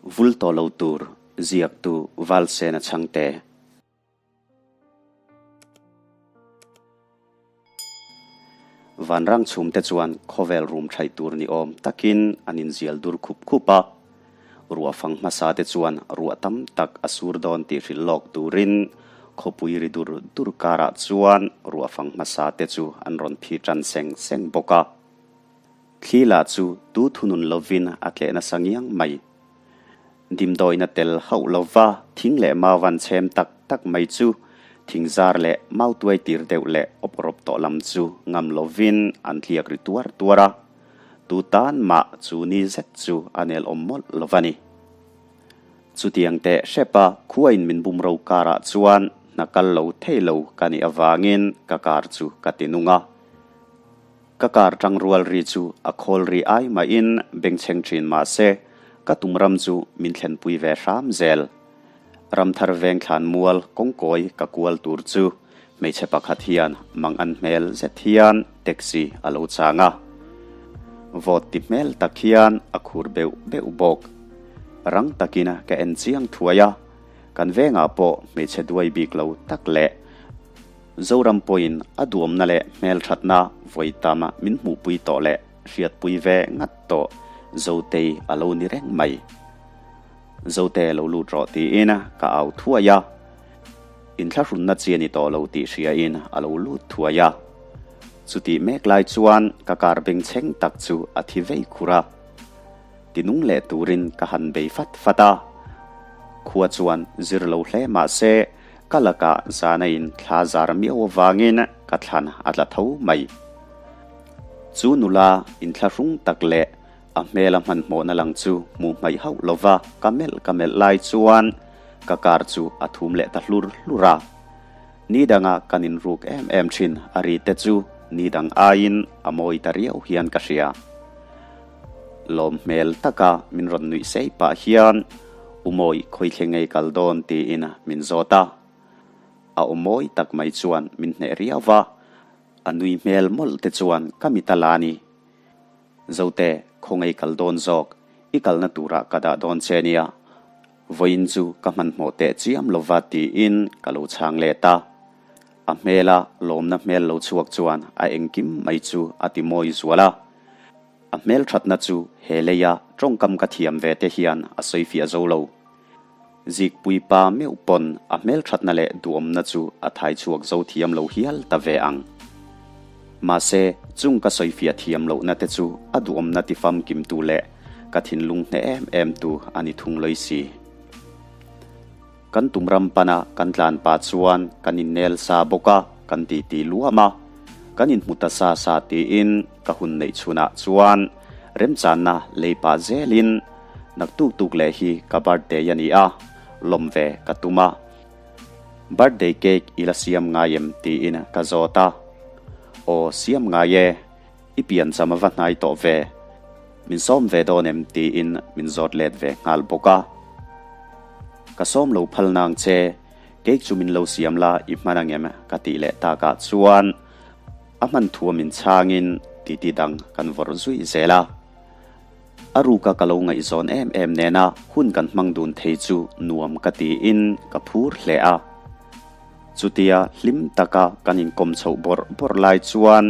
Vul tawh lo tur ziaktu Valsena chhangte. Vanrang chhumte chuan khawvel rum thaih tur ni awm takin an inzial dur khup khup a. Ruah fang hmasa te chuan ruah tam tak a sur dawn tih hrilh lawk turin khawpui ri dur dur karah chuan ruah fang hmasa te chu an rawn phi tan seng seng bawk a. Thli lah chu tu thunun lovin a tleh nasa ngiang mai. Dimdawina tel hauh lova thing leh mau van chhem tak tak mai chu thing zar leh mau tuai tir deuh leh awp rawp tawh lam chu ngam lovin an tliak ri tuar tuar a. Tu tan mah chu ni zet chu a nel awm mawlh lo va ni. Chutiang teh hrepa khuain min bum ro karah chuan hna kal lo thei lo ka nih avangin ka kar chu ka ti nung a. Ka kar tang rual ri chu a khawl ri ai mahin bengchheng thin mah se ka tum ram chu min thlenpui ve hram zel. Ramthar veng thlan mual kawngkawi ka kual tur chu hmeichhe pakhat hian mang an hmel zet hian taxi a lo chang a. Vawt ti hmel tak hian a khur beuh beuh bawk. Rang takin ka en chiang thuai a, kan vengah pawh hmeichhe duai bik lo tak leh Zoram pawhin a duamna leh hmelthatna vawi tam min hmuhpui tawh leh hriatpui ve ngat tawh Zotei a lo ni reng mai. Zote lo lut rawh tiin ka au thuai a, inthlahrunna chi a ni tawh lo tih hriain a lo lut thuai a. Chutih mek lai chuan ka kar bengchheng tak chu a thi vei khur a, tinung leh turin ka han bei fat fat a. Khua chuan zir lo hle mah se ka lakah zana in thla zar miau avangin ka thlan a tla tho mai. Chu nula inthlahrung tak leh A hmel a hmanhmawhna lang chu hmuh hmaih hauh lova ka melh ka melh lai chuan ka car chu a thum leh ta hlur hlur a. Ni danga kan inruk em em thin a ri te chu ni dang aiin a mawi ta riau hian ka hria. Lawm hmel taka min rawn nuih sei pah hian U Mawi khawithleng ngei kal dawn tiin min zawt a. A aw mawi tak mai chuan min hneh riau va, a nui hmel mawlh te chuan ka mit a la a ni. Zote, khawngaih kal dawn zawk, i kalna turah ka dah dawn che nia. Vawiin chu ka hmanhmawh teh chiam lova tiin ka lo chhang let a. A hmela lawmna hmel lo chhuak chuan a engkim mai chu a ti mawi zual a. A hmelthatna chu he leia tawngkam ka thiam ve te hian a sawifiah zo lo. Zikpui pa meuh pawn a hmelthatna leh duhawmna chu a thai chhuak zo thiam lo hial ta ve ang. Mahse, chung ka sawifiah thiam lohna te chu a duhawmna ti famkimtu leh ka thinlung hneh em em tu a ni thung lawih si. Kan tum ram pana kan tlan pah chuan kan innel sa bawk a, kan titi luam a. Kan inhmu ta sa sa tiin ka hun neih chhunah chuan remchanna lei pah zelin Naktuk tuk leh hi ka birthday a ni a, lawm ve ka tum a. Birthday cake i la siam ngai em tiin ka zawt a. Aw siam ngai e, i piancham a va hnai tawh ve. Min sawm ve dawn em tiin min zawt let ve nghal bawk a. Ka sawm lo phal nang che, cake chu min lo siam la i hman angem ka tih leh takah chuan a hman thu a min chhangin titi dang kan vawrh zui zel a. A ruka ka lo ngaihzawn em em nena hun kan hmang dun thei chu nuam ka tiin ka phur hle a. Chutia hlim taka kan inkawm chhoh bawrh bawrh lai chuan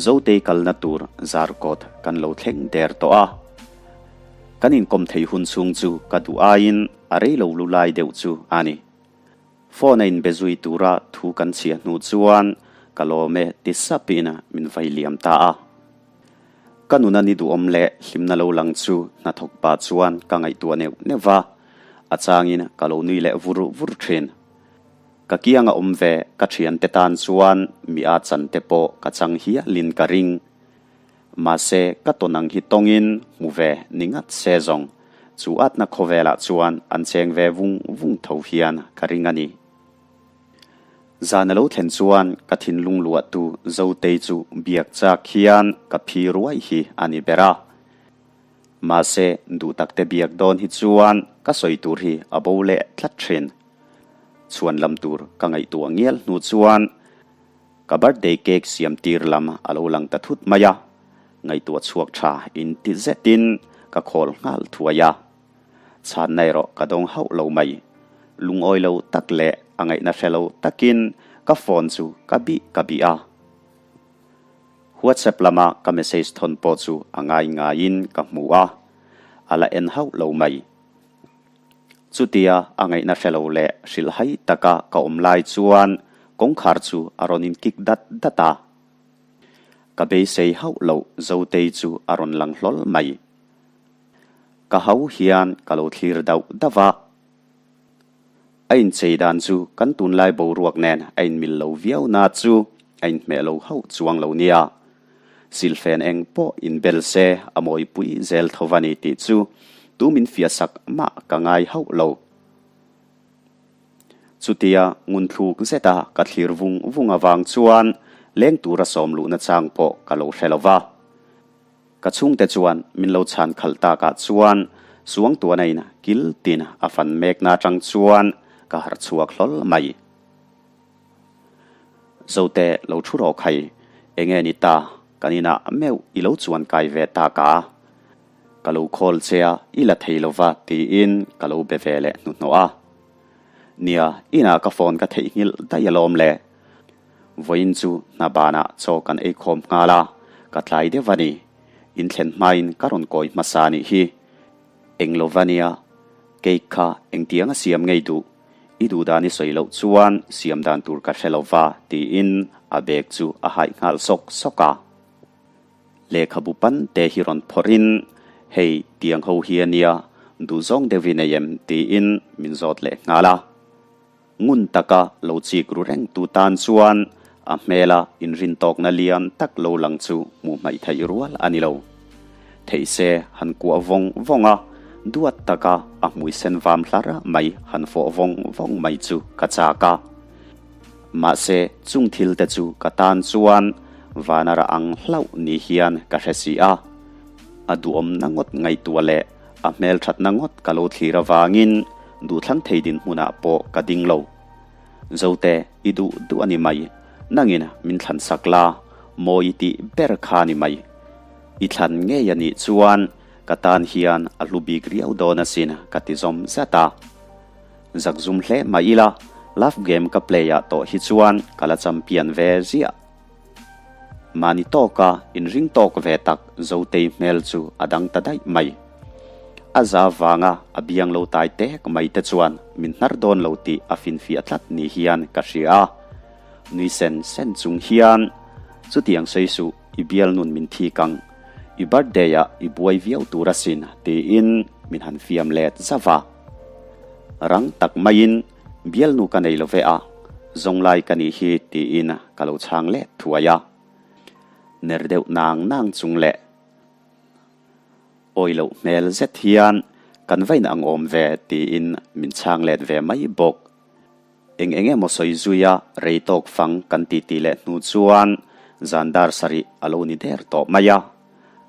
Zotei kalna tur Zarkawt kan lo thleng der tawh a. Kan inkawm thei hun chhung chu ka duh aiin a rei lo lu lai deuh chu a ni. Phone a inbe zui tura thu kan chhia hnu chuan ka lawm e ti sapin min vai liam ta a. Ka nuna ni duhawm leh hlimna lo lang chu hnathawk pah chuan ka ngaihtuah neuh neuh va, a changin ka lo nui leh vur vur thin. Ka kianga awm ve ka thiante tan chuan mi a chan te pawh ka chang hialin ka ring. Mahse ka tawn ang hi tawngin hmu ve ni ngat se zawng chu atna khawvelah chuan an cheng ve vung vung tho hian ka ring a ni. Zan a lo thlen chuan ka thinlung luahtu Zotei chu biak chak hian ka phi ruai hi a ni ber a. Mahse, duh takte biak dawn hi chuan ka sawi tur hi a bo leh tlat thin. Chhuan lam tur ka ngaihtuah ngial hnu chuan ka birthday cake siam tir lam a lo lang ta thut mai a, ngaihtuah chhuak tha inti zetin ka khawl nghal thuai a. Chhanna erawh ka dawng hauh lo mai. Lungawi lo tak leh a ngaihna hre lo takin ka phone chu ka bih ka bih a. WhatsApp lama ka message thawn pawh chu a ngai ngaiin ka hmu a, a la en hauh lo mai. Chutia a ngaihna hre lo leh hrilhhai taka ka awm lai chuan kawngkhar chu a rawn inkik dat dat a. Ka beisei hauh loh Zotei chu a rawn lang hlawl mai. Ka hau hian ka lo thlir dauh dauh a. A inchei dan chu kan tunlai boruak nen a inmil lo viau na chu a inhmeh lo hauh chuang lo nia. Silfen eng pawh inbel se a mawipui zel tho va ni tih chu tu min fiahsak mah ka ngai hauh lo. Chutia ngunthluk zeta ka thlir vung vung avang chuan leng tura sawm luhna chang pawh ka lo hre lo va. Ka chhungte chuan min lo chhan khalh takah chuan Suangtuana in kil tin a fan mekna atang chuan ka harh chhuak hlawl mai. Zote lo thu rawh khai, enge ni ta, kan inah meuh i lo chuan kai ve tak a. Ka lo call che a, i la thei lova tiin ka lo be ve leh hnuhnawh a. Nia, inah ka phone ka theihnghilh daih alawm le. Vawiin chu hna banah chaw kan ei khawm nghal a, ka tlai deuh a ni. Inthlen hmain ka rawn kawi hmasa a nih hi. Eng lo va nia, cake kha engtiang a siam ngei duh? I duh dan i sawi loh chuan siam dan tur ka hre lo va, tiin a bag chu a haih nghal sawk sawk a. Lehkhabu pan te hi rawn phawrhin, Hei, tiang ho hi a nia, duhzawng deuh i nei em? tiin min zawt leh nghal a. Ngun taka lo chik ru reng tu tan chuan a hmela inrintawkna lian tak lo lang chu hmuh hmaih theih rual a ni lo. Theih se han kuah vawng vawng a, duat taka a hmui sen vam hlar mai han fawh vawng vawng mai chu ka chak a. Mahse chung thil te chu ka tan chuan vana rah ang hlauh ni hian ka hre si a. A duhawmna ngawt ngaihtuah leh A hmelthatna ngawt ka lo thlir avangin duhthlang thei dinhmunah pawh ka ding lo. Zote, i duh duh a ni mai. Nangin min thlan sak la, mawi i tih ber kha a ni mai. I thlan ngei a nih chuan ka tan hian a hlu bik riau dawn asin ka ti zawm zat a. Zakzum hle mah ila, love game ka play ah tawh hi chuan ka la champion ve ziah. Mahni tawka inring tawk ve tak Zotei hmel chu a dang ta daih mai. A za vanga a biang lo tai tek mai te chuan min hnar dawn lo tih a finfiah tlat ni hian ka hria a. Nui sen sen chung hian, Chutiang sawi suh, i bialnun min thik ang. I birthday ah i buai viau tur asin tiin min han fiam let zauh a. Rang tak maiin Bialnu ka nei lo ve a, zawnglai ka nih hi tiin ka lo chhang let thuai a. Ner deuh nang nang chung leh awi loh hmel zet hian kan va inang awm ve tiin min chhang let ve mai bawk. Eng eng emaw sawi zui a rei tawk fang kan titi leh hnu chuan zan dar sarih a lo ni der tawh mai a.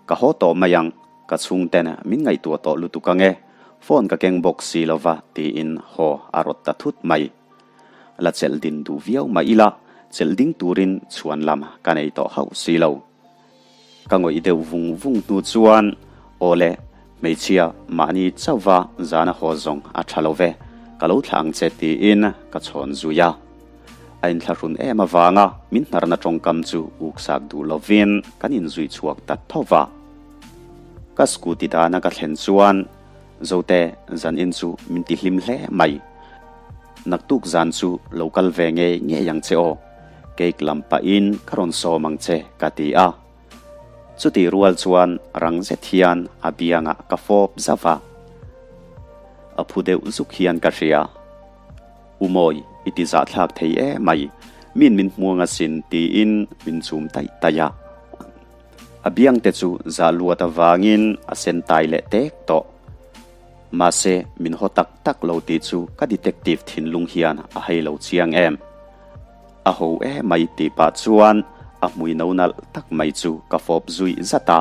Ka haw tawh mai ang, ka chhungten min ngaihtuah tawh lutuk ang e, phone ka keng bawk si lo va tiin haw a rawt ta thut mai. La chelh din duh viau mah ila, chelh ding turin chhuan lam ka nei tawh hauh si lo. Ka ngawih deuh vung vung hnu chuan, Aw le, hmeichhia mahni chauhva zana haw zawng a tha lo ve, ka lo thlah ang che tiin ka chhawn zui a. A inthlahrun em avanga min hnarna tawngkam chu uksak duh lovin kan inzui chhuak ta tho va. Ka scooty dana ka thlen chuan Zote zanin chu min ti hlim hle mai. Naktuk zan chu lo kal ve ngei ngei ang che aw, cake lam pahin ka rawn sawm ang che ka ti a. Chutih rual chuan rang zet hian a biangah ka fawp zauh a. A phu deuh zuk hian ka hria. U Mawi, i ti zahthlak thei e mai, min min hmuang asin tiin min chum taih taih a. A biangte chu zah luat avangin a sen tai leh tek tawh. Mahse, min haw tak tak lo tih chu ka detective thinlung hian a hei lo chiang em. A ho e mai tih pah chuan a hmui no nalh tak mai chu ka fawp zui zat a.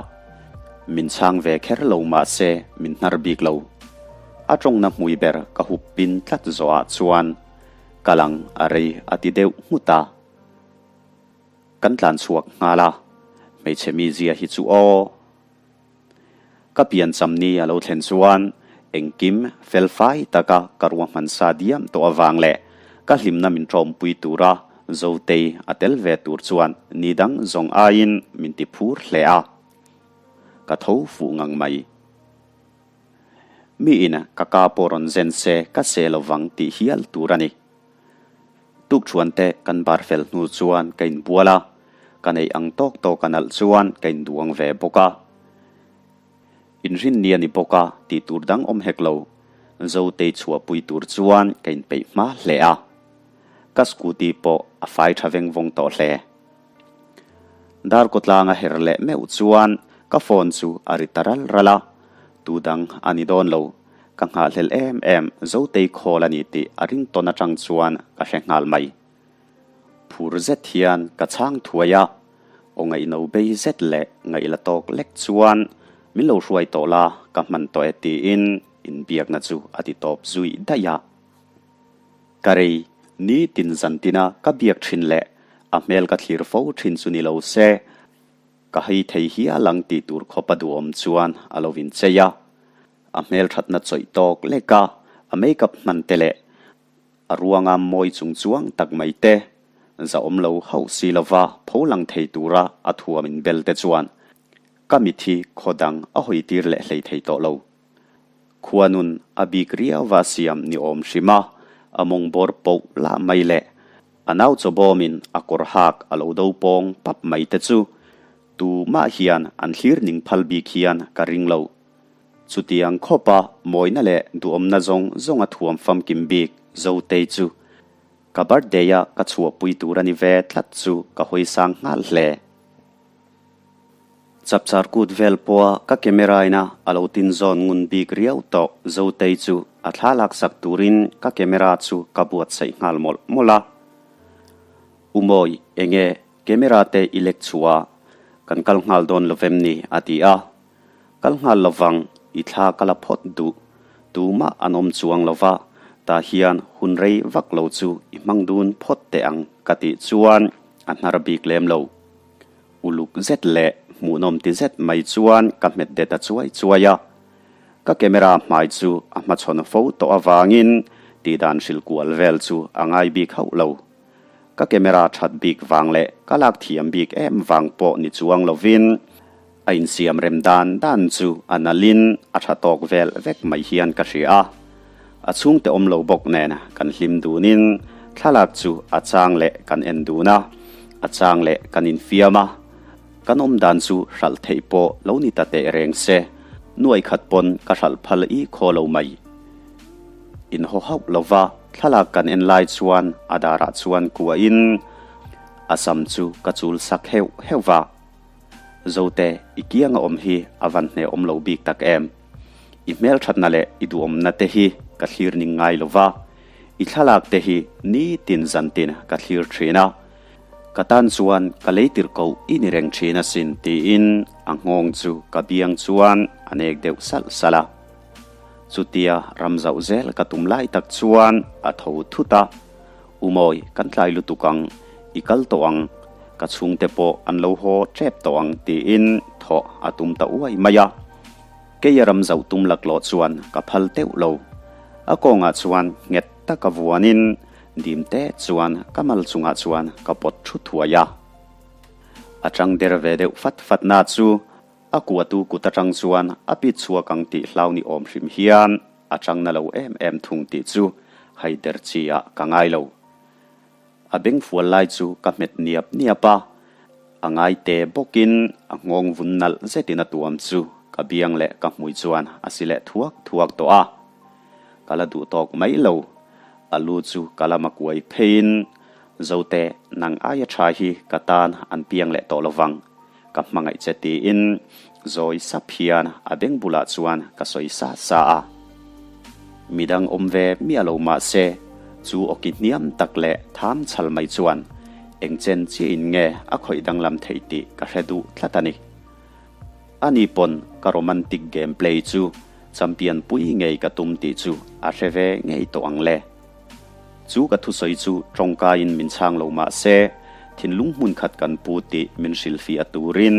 Min chhang ve kher lo mahse min hnar bik lo. A tawngna hmui ber ka hup pin tlat zawhah chuan ka lang a rei a ti deuh nghut a. Kan tlan chhuak nghal a, hmeichhe mizia hi chu aw. Ka piancham ni a lo thlen chuan Engkim felfai taka ka ruahman sa diam tawh avang leh ka hlimna min ṭawmpui tura Zotei a tel ve tur chuan ni dang zawng aiin min ti phur hle a, ka tho fuh ngang mai. Miin ka ka pawh rawn zen se ka se lovang tih hial tur a ni. Tukṭhuan te kan bar fel hnu chuan ka inbual a, ka neih ang tawk tawk a nalh chuan ka induang ve bawk a. Inrinni a ni bawk a tih tur dang awm hek lo. Zotei chhuahpui tur chuan ka inpeih hma hle a. Ka scooty pawh a fai tha veng vawng tawh hle. Darkaw tlang a her leh meuh chuan ka phone chu a ri ta ral ral a, tu dang a ni dawn lo. Ka nghahhlelh em em Zotei call a ni tih a ring tawn atang chuan ka hre nghal mai. Phur zet hian ka chhang thuai a, aw ngaihno bei zet leh ngaih la tawk lek chuan min lo hruai tawh la ka hman tawh e tiin inbiakna chu a ti tawp zui daih a. Ka rei, nitin zantina ka biak thin leh a hmel ka thlir fo thin chu ni lo se, ka hei thei hial ang tih tur khawp a duhawm chuan a lo inchei a. A hmel thatna chawih tawk lek a, a makeup hman te leh A ruanga mawi chung chuang tak mai te, zahawm lo hauh si lova pho lang thei tura a thuam in bel te chuan ka mit hi khaw dang a hawi tir leh hlei thei tawh lo. Khuanun a bik riauva siam ni awm hrim a, a mawng bawr poh lah mai leh a nau chaw bawmin a kawr hak a lo do pawng pap mai te chu tumah hian an thlir ning phal bik hian ka ring lo. Chutiang khawpa mawina leh duhawmna zawng zawnga thuam famkim bik Zotei chu ka birthday-a ka chhuahpui tur a ni ve tlat chu ka hawi sang nghal hle. Chapchar kut vel pawha ka camera-ina a lo tin zawn ngun bik riau tawh Zotei chu a thla laksak turin ka camera chu ka buatsaih nghal mawlh mawlh a. Umawi, enge camera te i lek chhuah a, kan kal nghal dawn lovem ni? a ti a. Kal nghal lovang, i thla ka la phawt duh. Tumah an awm chuang lova, tah hian hun rei vak lo chu i hmang dun phawt teh ang ka tih chuan a hnar bik lem lo. Uluk zet leh hmuhnawm ti zet mai chuan ka hmet det a chuai chuai a. Ka camera hmai chu a hmachhawn fo tawh avangin tihdan hrilh kual vel chu a ngai bik hauh lo. Ka camera that bik vang leh ka lak thiam bik em vang pawh ni chuang lovin a insiam rem dan dan chu a nalhin a tha tawk vel vek mai hian ka hria a. A chhungte awm lo bawk nen kan hlim dunin thlalak chu a chang leh kan en dun a, a chang leh kan infiam a. Kan awm dan chu hralh theih pawh lo ni ta teh reng se, nuai khat pawn ka hralh phal i khaw lo mai. Inhaw hauh lova thlalak kan en lai chuan a darah chuan kuahin a sam chu ka chul sak heuh heuh va. Zote, i kianga awm hi a van hnehawm lo bik tak em? I hmelthatna leh i duhawmna te hi ka thlir ning ngai lova, i thlalak te hi nitin zantin ka thlir thin a. Ka tan chuan ka lei tirh koh i ni reng thin asin tiin a nghawng chu ka biang chuan a nek deuh salh salh a. Chutia ram zauh zel ka tum lai tak chuan a tho thut a, Umawi, kan tlai lutuk ang, i kal tawh ang, ka chhungte pawh an lo haw tep tawh ang tiin thawh a tum ta uai mai a. Keia ram zauh tum laklawh chuan ka phal teuh lo. A kawngah chuan nghet taka vuanin dim te chuan ka mal chungah chuan ka pawt thu thuai a. A chang der ve deuh fat fat na chu a kuatu kut atang chuan a pit chhuak ang tih hlau ni awm hrim hian a chang na lo em em thung tih chu haider chi ah ka ngai lo. A beng fual lai chu ka hmet niap niap a, a ngai te bawkin a nghawng vun nalh zetin a tuam chu ka biang leh ka hmui chuan a si leh thuak thuak tawh a. Ka la duh tawk mai lo, a lu chu ka lama kuai pheiin, Zote, nang aia tha hi ka tan an piang leh tawh lovang. Ka hmangaih che tiin zawi sap hian a beng bulah chuan ka sawi sa sa a. Midang awm ve miah lo mah se, chu awki hniam tak leh tham chhal mai chuan eng chen chiahin nge a khawih danglam theih tih ka hre duh tlat a ni. Ani pawn ka romantic game play chu champion pui ngei ka tum tih chu a hre ve ngei tawh ang le. Chu ka thusawi chu tawngkaiin min chhang lo mah se, thinlung hmun khat kan pu tih min hrilhfiah turin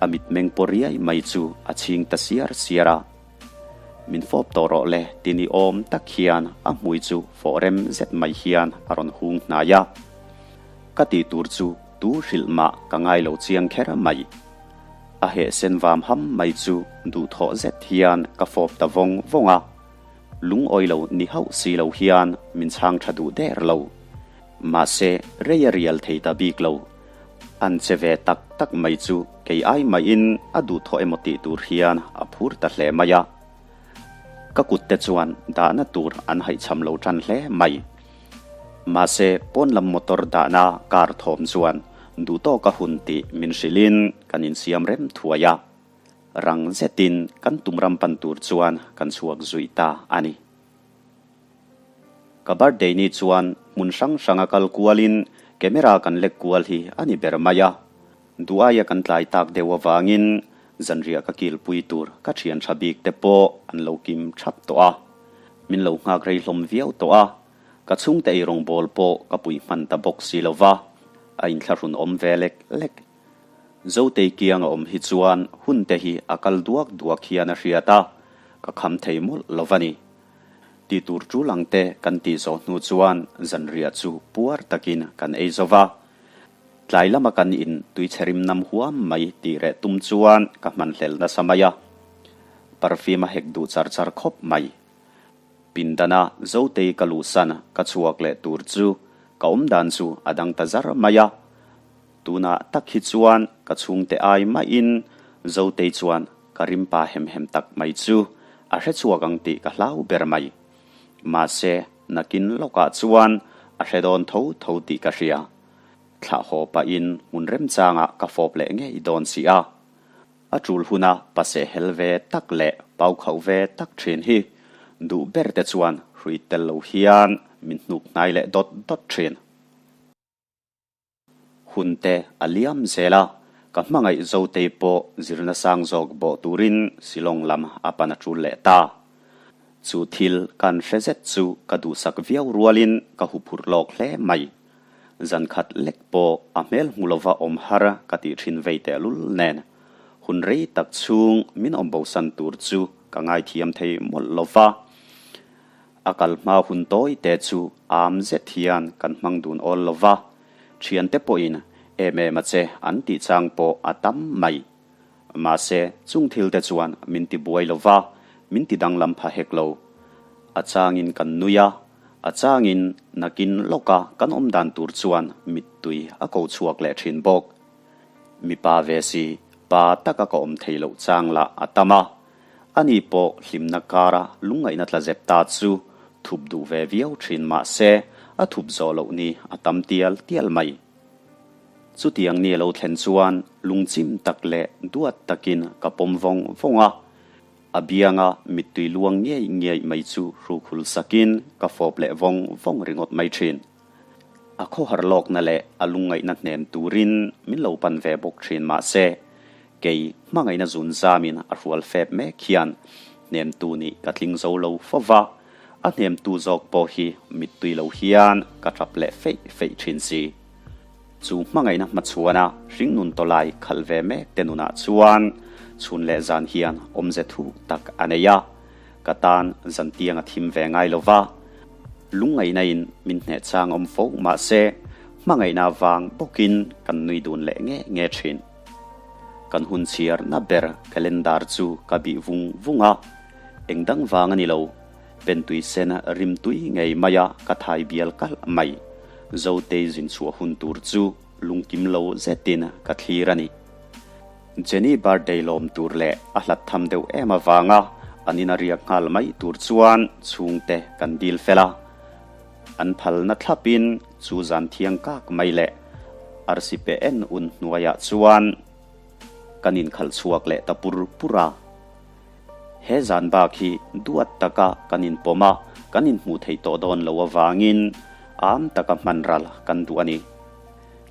a mitmeng paw riai mai chu a chhing ta siar siar a. Min fawp tawh rawh le ti ni awm tak hian a hmui chu fawh rem zet mai hian a rawn hung hnai a. Ka tih tur chu tu hrilh mah ka ngai lo chiang kher mai. A heh sen vam ham mai chu duhthawh zet hian ka fawp ta vawng vawng a. Lungawi lo ni hauh si lo hian min chhang tha duh der lo. Mahse rei a rial thei ta bik lo. An che ve tak tak mai chu kei ai maiin a duhthawh emaw tih tur hian a phur ta hle mai a. Ka kut te chuan dahna tur an haihchham lo tan hle mai. Mahse pawn lam motor dahna car thawm chuan duhtawk a hun tih min hrilhin kan insiam rem thuai a. Rang zetin kan tum ram pan tur chuan kan chhuak zui ta a ni. Ka birthday ni chuan hmun hrang hranga kal kualin camera kan lek kual hi a ni ber mai a. Duh aia kan tlai tak deuh avangin zanriah ka kilpui tur ka thian tha bik te pawh an lo kim thap tawh a. Min lo nghak rei hlawm viau tawh a, ka chhungte eirawngbawl pawh ka puih hman ta bawk si lo va, a inthlahrun awm ve lek lek. Zotei kiang a awm hi chuan hun te hi a kal duak duak hian a hriat a, ka kham thei mawlh lo va ni. Ti tur tul ang te kan tih zawh hnu chuan zanriah chu puar takin kan ei zo va. Tlai lama kan in tuichherim nam huam mai tih reh tum chuan ka hmanhlel nasa mai a. Perfume a hek duh char char khawp mai. Pindana Zotei ka luhsan ka chhuak leh tur chu ka awmdan chu a dang ta zar mai a. Tunah tak hi chuan ka chhungte ai mahin Zotei chuan ka rimpa hem hem tak mai chu a hre chhuak ang tih ka hlau ber mai. Mahse, nakin lawkah chuan a hre dawn tho tho tih ka hria. Thlah haw pahin hmun remchangah ka fawp leh ngei dawn si a. A tul huna paseh hel ve tak leh pau khauh ve tak thin hi duh ber te chuan hrui tel lo hian min hnuk hnai leh dawt dawt thin. Hun te a liam zel a, ka hmangaih Zotei pawh zirna sang zawk bawh turin Shillong lam a pan a tul leh ta. Chu thil kan hre zet chu ka duhsak viau rualin ka huphurh lawk hle mai. Zan khat lek pawh a hmel hmu lova awm har ka tih thin vei tehlul nen, hun rei tak chhung min awm bosan tur chu ka ngaithiam thei mawlh lova. A kal hma hun tawi te chu am zet hian kan hmang dun awl lo va, thiante pawhin em em a che an tih chang pawh a tam mai. Mahse, chung thil te chuan min ti buai lo va, min ti danglam pha hek lo. A changin kan nui a, a changin nakin lawka kan awm dan tur chuan mittui a ko chhuak leh thin bawk. Mipa ve si, pa taka ka awm thei loh chang lah a tam a, Ani pawh hlimna kara lungngaihna tla zep ta chu thup duh ve viau thin mah se, a thup zawh loh ni a tam tial tial mai. Chutiang ni a lo thlen chuan lungchim tak leh duat takin ka pawm vawng vawng a, a bianga mittui luang ngiai ngiai mai chu hrukhul sakin ka fawp leh vawng vawng ringawt mai thin. A khawhar lawkna leh a lungngaihna hnem turin min lo pan ve bawk thin mah se, kei hmangaihna zun zamin a hrual fep mek hian hnemtu nih ka tling zo lo fo va, a hnemtu zawk pawh hi mittui lo hian ka tap leh feih feih thin si. Chu hmangaihna hmachhuana hringnun tawlai khalh ve mek te nunah chuan chhun leh zan hian awmze thuk tak a nei a, ka tan zantiang a thim ve ngai lo va. Lungngaihna in min hneh chang awm fo mah se, hmangaihna vang bawkin kan nui dun leh nge nge thin. Kan hun chhiar na ber calendar chu ka bih vung vung a, eng dang vang a ni lo, pentui sen rim tui ngei mai a ka thai bial kalh mai. Zotei zin chhuah hun tur chu lungkim lo zetin ka thlir a ni. Jenny birthday lawm tur leh a hlat tham deuh em avanga an in a riak nghal mai tur chuan chhungte kan dil fel a. An phalna thlapin chu zan thiang kak mai leh arsi pe en un hnuaiah chuan kan inkhalh chhuak leh ta pur pur a. He zan bak hi duat taka kan inpawm a, kan inhmuh theih tawh dawn lo avangin am taka hman ral kan duh a ni.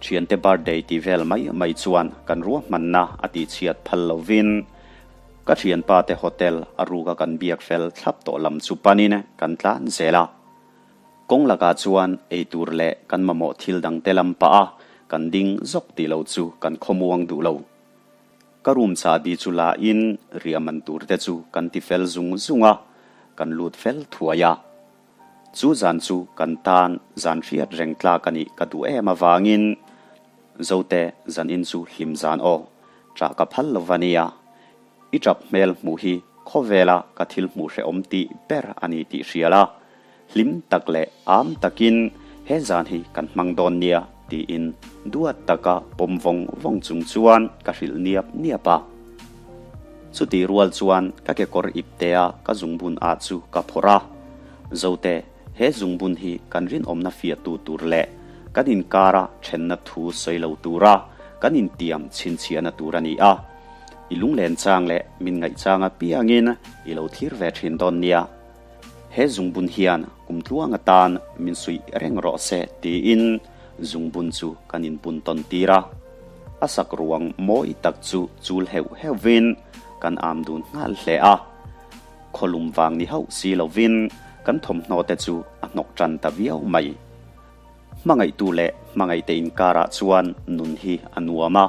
Thiante birthday tih vel mai mai chuan kan ruahmanna a tihchhiat phal lovin ka thianpa te hotel a ruka kan biak fel thlap tawh lam chu panin kan tlan zel a. Kawng lakah chuan eitur leh kan mamawh thil dangte lam pah a kan ding zawk tih lo chu kan khawmuang duh lo. Ka room chahbi chu la in riah man tur te chu kan ti fel zung zung a. kan lut fel thuai a. Chu zan chu kan tan zan hriat reng tlak a nih ka duh em avangin Zote zanin chu hlim zan aw, ṭah ka phal lo va nia. I ṭap hmel hmuh hi khawvela ka thil hmuh hrehawm tih ber a ni tih hria la, hlim tak leh am takin he zan hi kan hmang dawn nia tiin duat taka pawm vawng vawng chung chuan ka hrilh niap niap a. Chutih rual chuan ka kekawr iptea ka zungbun ah chu ka phawrh a, Zote, he zungbun hi kan rinawmna fiahtu tur leh kan inkara thenna thu sawi lo tura kan intiam chhinchhiahna tur a ni a. I lunglen chang leh min ngaih chang apiangin i lo thlir ve thin dawn nia. He zungbun hian kum tluang atan min suih reng rawh se tiin zungbun chu kan inbun tawn tir a. A sak ruang mawi tak chu chul heuh heuhvin kan am dun nghal hle a. Khawlum vang ni hauh si lovin kan thawmhnaw te chu a hnawk tan ta viau mai. Hmangaihtu leh hmangaihte inkarah chuan nun hi a nuam a.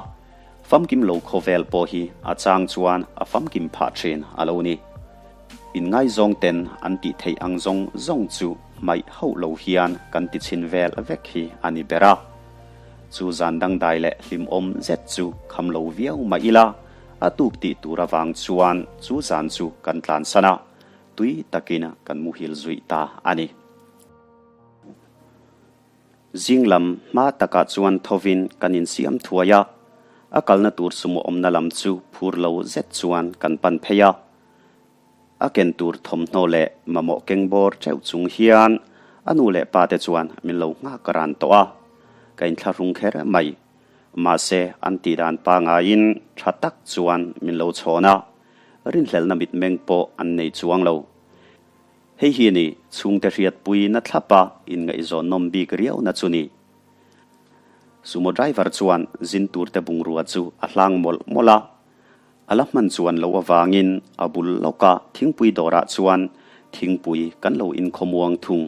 Famkim lo khawvel pawh hi a chang chuan a famkim phah thin a lo ni. Inngaizawng ten an tih theih ang zawng zawng chu hmaih hauh lo hian kan ti chhin vel vek hi a ni ber a. Chu zan dangdai leh hlimawm zet chu kham lo viau mah ila, a tuk tih tur avang chuan chu zan chu kan tlansan a, tui takin kan muhil zuih ta a ni. Zing lam hma takah chuan thovin kan insiam thuai a, a kalna tur sumo awmna lam chu phur lo zet chuan kan pan phei a. A ken tur thawmhnaw leh mamawh keng bawr teuh chung hian a nu leh pa te chuan min lo nghak ran tawh a, ka inthlahrung kher mai. Mahse an tih dan pangaiin tha tak chuan min lo chhawn a, rinhlelhna mitmeng pawh an nei chuang lo. Hei hi ni chhungte hriatpui na thlapa inngaihzawn nawm bik riau na chu ni. Sumo driver chuan zin turte bungrua chu a hlang mawlh mawlh a, a la hman chuan loh avangin a bul lawka thingpui dawrah chuan thingpui kan lo inkhawmuang thung.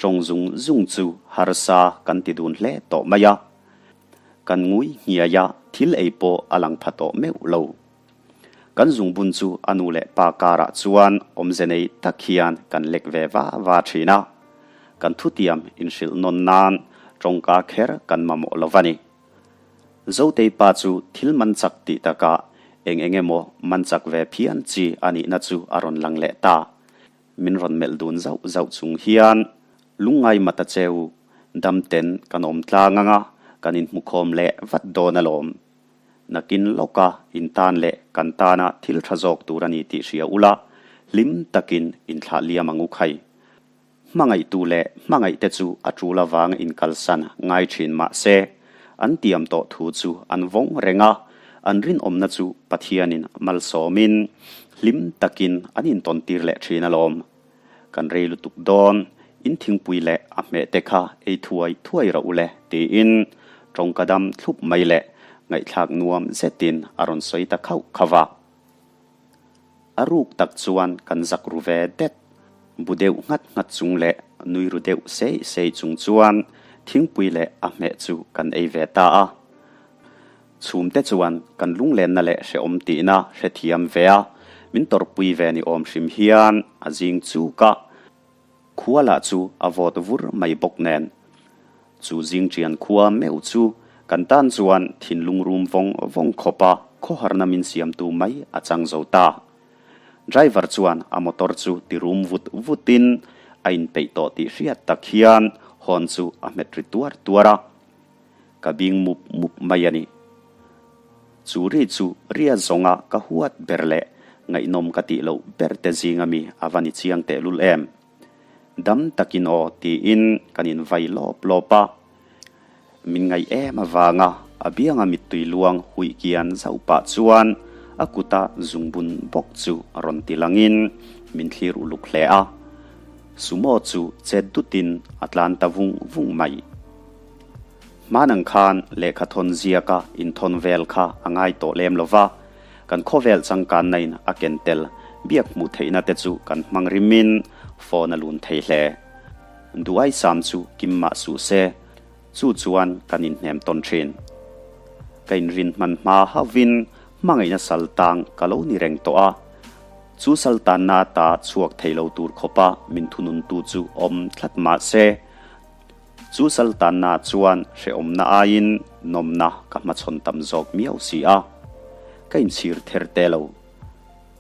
Tawng zung zung chu harsa kan ti dun hle tawh mai a, kan ngui hniai a thil ei pawh a lang pha tawh meuh lo. Kan zungbun chu a nu leh pa karah chuan awmze nei tak hian kan lek ve va va thin a. Kan thutiam inhrilh nawn nan tawngka kher kan mamawh lo va ni. Zotei pa chu thil man chak tih takah eng eng emaw man chak ve phian chi a nihna chu a rawn lang leh ta. Min rawn melh dun zauh zauh chung hian lungngai mata cheu damten kan awm tlang anga kan inhmukhawm leh vat dawn alawm. Nakin lawka in tan leh kan tana thil tha zawk tur a ni tih hria ula, hlim takin inthlah liam ang u khai. Hmangaihtu leh hmangaihte chu a tul avanga inkalsan ngai thin mah se, an tiam tawh thu chu an vawng reng a, an rinawmna chu Pathianin malsawmin hlim takin an intawntir leh thin alawm. Kan rei lutuk dawn, in thingpui leh a hmeh te kha ei thuai thuai rawh u le, tiin tawngka dam thlup mai leh ngaihthlak nuam zetin a rawn sawi ta khauh khauh a. A ruk tak chuan kan zak ru ve det, bu deuh nghat nghat chung leh nui ru deuh sei sei chung chuan thingpui leh a hmeh chu kan ei ve ta a. Chhumte chuan kan lunglenna leh hrehawm tihna hrethiam ve a, min tawrhpui ve ni awm hrim hian a zing chuk a. Khua lah chu a vawt vur mai bawk nen. Chu zing ṭian khua meuh chu kan tan chuan thinlung rum vawng vawng khawpa khawharna min siamtu mai a chang zo ta. Driver chuan a motor chu ti rum vut vutin a inpeih tawh tih hriat tak hian hawn chu a hmet ri tuar tuar a. Ka bing mup mup mai a ni. Chu ri chu ria zawnga ka huat ber leh ngaihnawm ka tih loh ber te zinga mi a va ni chiang tehlul em. Dam takin aw tiin kan invai lawp lawp a. Min ngaih em avanga a bianga mittui luang huih kian zauh pah chuan a kuta zungbun bawk chu rawn ti langin min thlir uluk hle a. Sumo chu chet dutin a tlan ta vung vung mai. Hmanang khan lehkha thawn ziaka inthawn vel kha a ngai tawh lem lo va, kan khawvel changkanna in a ken tel biak hmuh theihna te chu kan hmang rimin phone a lun thei hle. Duaisam chu kim mah suh se, chu chuan kan inhnem tawn thin. Ka inrin hman hma hauhin hmangaihna sal tang ka lo ni reng tawh a. Chu saltanna ata chhuak thei lo tur khawpa min thununtu chu awm tlat mah se, chu saltanna chuan hrehawmna aiin nawmna ka hmachhawn tam zawk miau si a, ka inchhir ther te lo.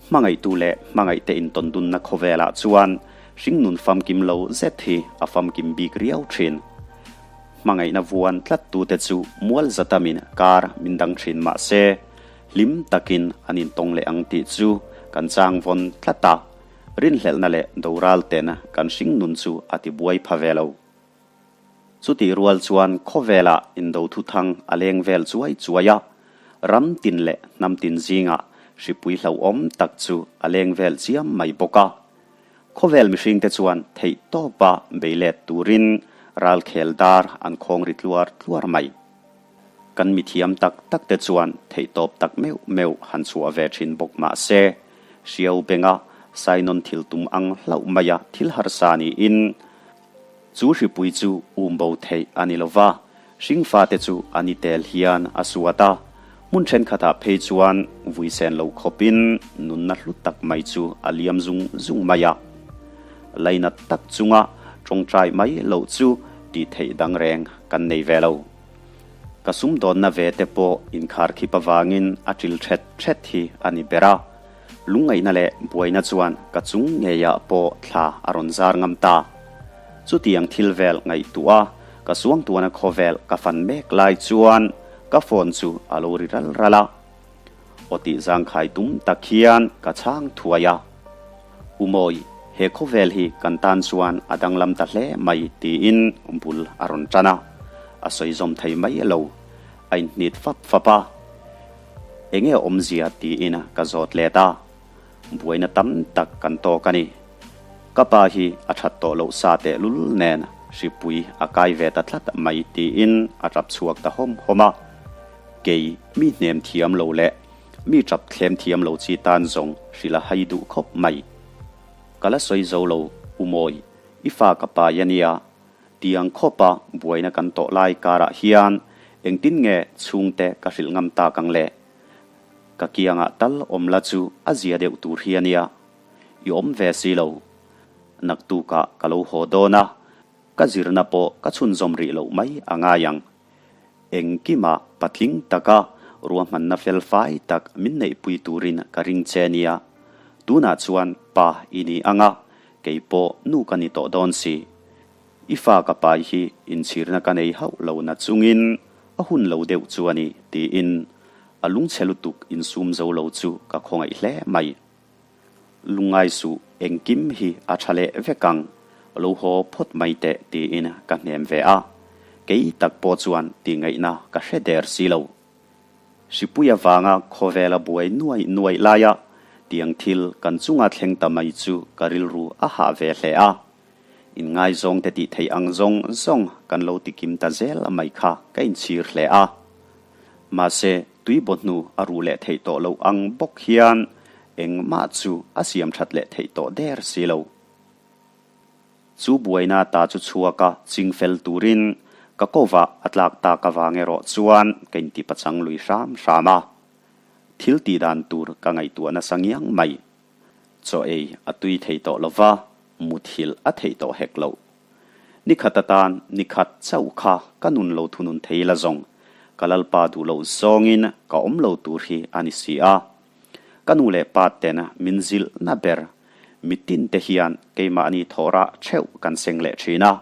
Hmangaihtu leh hmangaihte intawndunna khawvelah chuan hringnun famkim lo zet hi a famkim bik riau thin. Hmangaihna vuan tlattute chu mual zatamin kar min dang thin mah se, hlim takin an intawng leh ang tih chu kan chang vawn tlat a, rinhlelhna leh doral tena kan hringnun chu a tibuai pha ve lo. Chutih rual chuan khawvelah indo thuthang a leng vel chuai chuai a, ram tin leh hnam tin zingah hripui hlauhawm tak chu a leng vel chiam mai bawk a. Khawvel mihringte chuan theih tawpa bei let turin ralkhel dar an khawng ri tluar tluar mai. Kan mithiam tak tak te chuan theihtawp tak meuh meuh han chhuah ve thin bawk mah se, hriau benga sainawn thil tum ang hlauh maia thil harsa niin chu hripui chu um bo theih a ni lo va, hringfate chu a ni tel hian a suat a, hmun thenkhatah phei chuan vui sen lo khawpin nunna hlu tak mai chu a liam zung zung mai a. Lainat tak chunga tawngtai mai loh chu tih theih dang reng kan nei ve lo. Ka sumdawnna ve te pawh inkhar khip avangin a ṭil ṭhet ṭhet hi a ni ber a. Lungngaihna leh buaina chuan ka chung ngeiah pawh thla a rawn zar ngam ta. Chutiang thil vel ngaihtuah a, ka suangtuahna khawvel ka fan mek lai chuan ka phone chu a lo ri ral ral a. Aw tih zangkhai tum tak hian ka chhang thuai a. U Mawi, he khawvel hi kan tan chuan a danglam ta hle mai tiin bul a rawn tan a, a sawi zawm thei mai lo, a inhnit fap fap a. Enge awmzia tiin ka zawt let a, buaina tam tak kan tawk a ni. Ka pa hi a that tawh loh sa tehlul nen hripui a kai ve ta tlat mai tiin a tap chhuak ta hawm hawm a. Kei mi hnem thiam lo leh Mi tap thlem thiam lo chi tan zawng hrilh a hai duh khawp mai. Ka la sawi zo lo, U Mawi, i fa ka pai a nia. Tiang khawpa buaina kan tawh lai karah hian engtin nge chhungte ka hrilh ngam tak ang le? Ka kiangah tal awm la chu a zia deuh tur hi a nia. I awm ve si lo. Naktukah ka lo haw dawn a, ka zirna pawh ka chhunzawm rih loh mai a ngai ang. Engkimah patling taka ruahmanna fel fai tak min neihpui turin ka ring che nia. Tunah chuan pa i ni ang a, kei pawh nu ka ni tawh dawn si. I fa ka pai hi inchhirna ka nei hauh lo na chungin a hun lo deuh chu a ni, tiin a lungchhe lutuk insum zo lo chu ka khawngaih hle mai. Lungngai suh, engkim hi a tha leh vek ang, lo haw phawt mai teh tiin ka hnem ve a, kei tak pawh chuan tihngaihna ka hre der si lo. Hripui avanga khawvela buai nuai nuai laia tiang thil kan chunga thleng ta mai chu ka rilru a hah ve hle a, inngaizawngte tih theih ang zawng zawng kan lo tikim ta zel mai kha ka inchhir hle a. Mahse, tui baw hnu a ruh leh theih tawh loh ang bawk hian engmah chu a siam that leh theih tawh der si lo. Chu buaina ta chu chhuak a ching fel turin ka kovah a tlak tak avang erawh chuan ka intipachang lui hram hram a. Thil tih dan tur ka ngaihtuah nasa ngiang mai. Chaw ei a tui thei tawh lo va, muthilh a theih tawh hek loh. Ni khat atan ni khat chauh kha ka nun lo thunun thei la zawng, ka Lalpa duh loh zawngin ka awm lo tur hi a ni si a. Ka nu leh pa ten min zilh na ber, mitin te hian keimahni thawhrah theuh kan seng leh thin a,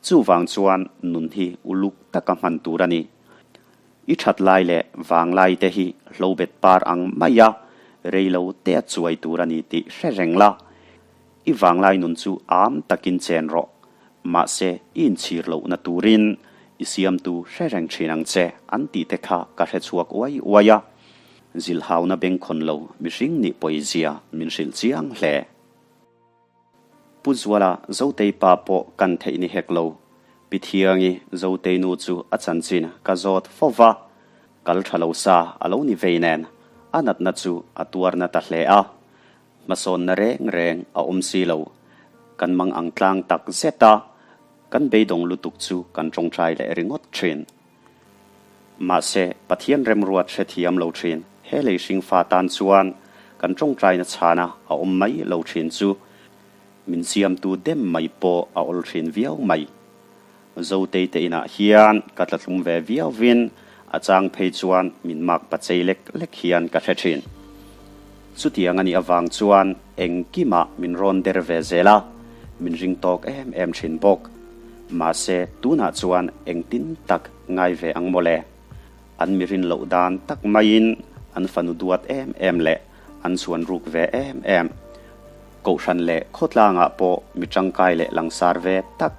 chuvang chuan nun hi uluk taka hman tur a ni. I that lai leh vang lai te hi hlobet par ang maia rei lo te a chuai tur a ni tih hre reng la. I vanglai nun chu am takin chen rawh, mahse i inchhir lohna turin i siamtu hre reng thin ang che an tih te kha ka hre chhuak uai uai a. Zilhauna bengkhawn lo mihring nih pawizia min hrilh chiang hle. Pu Zuala Zotei pa pawh kan theih ni hek lo. Pi Thiangi Zotei nu chu a chanchin ka zawt fo va, kal tha lo sa a lo ni vei nen a natna chu a tuar na ta hle a. Hmasawnna reng reng a awm si lo. Kan mang ang tlang tak zet a, kan beidawng lutuk chu kan tawngtai leh ringawt thin. Mahse, Pathian remruat hrethiam lo thin he lei hringfa tan chuan kan tawngtaina chhana a awm mai lo thin chu min siamtu dem mai pawh a awl thin viau mai. Zotei te inah hian ka tlatlum ve viauvin a chang phei chuan min mak pachei lek lek hian ka hre thin. Chutiang a nih avang chuan engkimah min rawn der ve zel a, min ring tawk em em thin bawk. Mahse tunah chuan engtin tak ngai ve ang mawle. An mi rin loh dan tak maiin an fanu duat em em leh an chhuan ruk ve em em. Kohhran leh khawtlangah pawh mi tangkai leh langsar ve tak